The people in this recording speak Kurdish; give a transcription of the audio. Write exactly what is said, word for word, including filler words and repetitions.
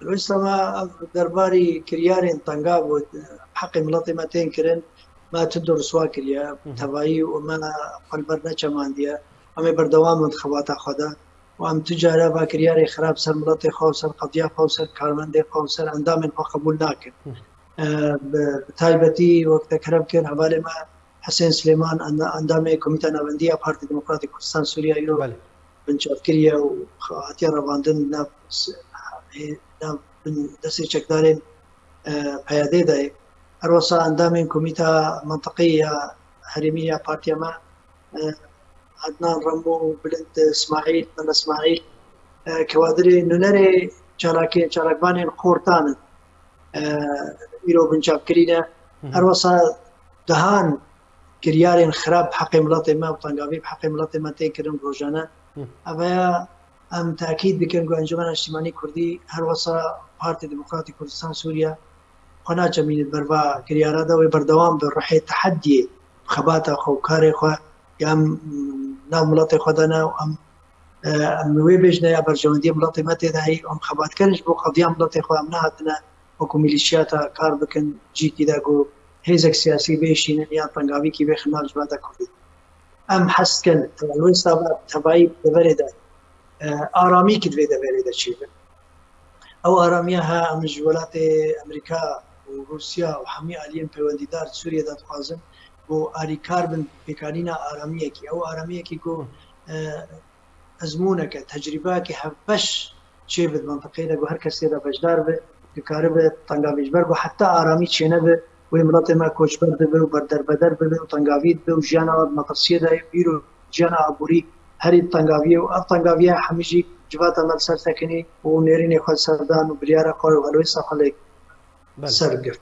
Wisa me ev derbarî kiryarên tengav û heqê miletê me tên kirin, me tund û riswa kiriye, tevayî û me xwe li ber neçemandiye. Em ê berdewam bin di xebata xwe de û em tu care va kiryarê xirab ser miletê xwe û ser qediya xwe û ser karmendê xwe û ser endamên xwe qebûl nakin. E, bi, bi taybetî wek te kerem kir, hevalê me Hesên Silêman, enda-, endamê Komîta Navendî ya Partî Demokratîk Kurdistan Sûriye, îro Belê. binçavkirî ye û hatiye revandin nav s-, nav bin destê çekdarên, e, P Y D'ê de ye. Her wisa endamên Komîta Mintiqî ya Herêmî ya Partiya me, e, Adnan Remo, Bilind Ismaîl, Mela Ismaîl, e, kewadirê nûnerê çalakê, çalakvanên xortan in. E, îro binçavkirî ne. Her wisa dehan kiryarên xirab bi heqê miletê me û tengavî bi heqê miletê me tê kirin rojane. Ev ya em tekîd bikin ku Encûmena Niştimanî Kurdî her wisa Partî Demokratîk Kurdistan Sûriye xwe naçemîne ber va kiryara de, wê berdewam bi ruhê teheddiyê, bi xebata xwe û karê xwe ya em nav miletê xwe de ne û em, e, em wê bêjine ya berjewendiyê miletê me tê de heyî, em xebatker in ji bo qediya miletê xwe, em nehatine wekû milîşiyata kar bikin cîkî de ku hêzek siyasî bêşînin yan tengavîkî bêxin nav civata Kurdî. Em hez dikin, wê sava tevayî deverê de, e, aramî ki di vê deverê de çêbe. Ew aramiya he em ji welatê Amerîka û Rûsya û hemî aliyên peywendîdar di Sûriyê de dixwazin ku alîkar bin pêkanîna aramiyekî. Ew aramiyekî ku, e, ezmûneke, tecrîbeyekî hevbeş çêbe di mintiqeyê de ku her kes tê de beşdar be, ku karibe tengavî ji ber ku heta aramî çênebe, wê miletê me koçber dibe û berderbeder bibe û tengavî dibe û jiyana we di metirsiyê de ye. Îro jiyana aborî herî tengavî ye û ev tengaviya hemî jî civata me li ser sekinî û nêrînê xwe li ser dan û biryara xwe û helwêsta xwe lê Belê. ser girt.